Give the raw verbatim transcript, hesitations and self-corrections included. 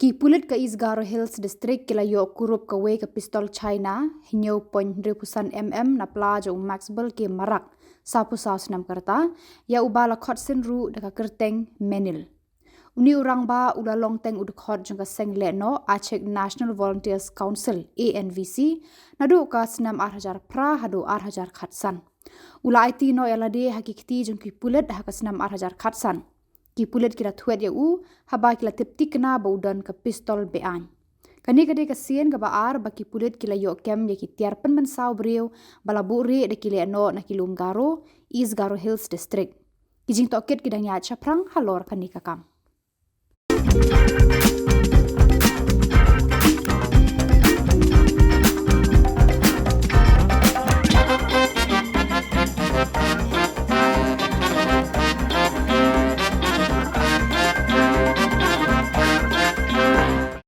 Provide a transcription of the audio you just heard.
Ki pulit ka East Garo Hills District ki la ïoh kurup kawei ka pistol China, hynñiew point hynriew phew san M M na pla jong u Maxwell K Marak, sawphew saw snem ka rta, ïa uba la khot sien ruh da ka kyrteng Menil. Une u rangbah u la long teng u dkhot jong ka seng lehnoh Achik National Volunteers Council, A N V C, naduh ka snem ar hajar phra haduh ar hajar khatsan. U la aiti noh ïa lade ha ki kti jong ki pulit ha ka snem ar hajar khatsan. Ki pulit ki la thwet ïa u haba ki la tip thikna ba u don ka pistol be-aiñ. Kane ka dei ka sien kaba ar ba ki pulit ki la ïoh kem ïa ki tiar pynmynsaw briew ba la buhrieh da ki lehnoh na ki lum Garo, East Garo Hills District. Ki jingtohkit ki dang ïaid shaphrang halor kane ka kam.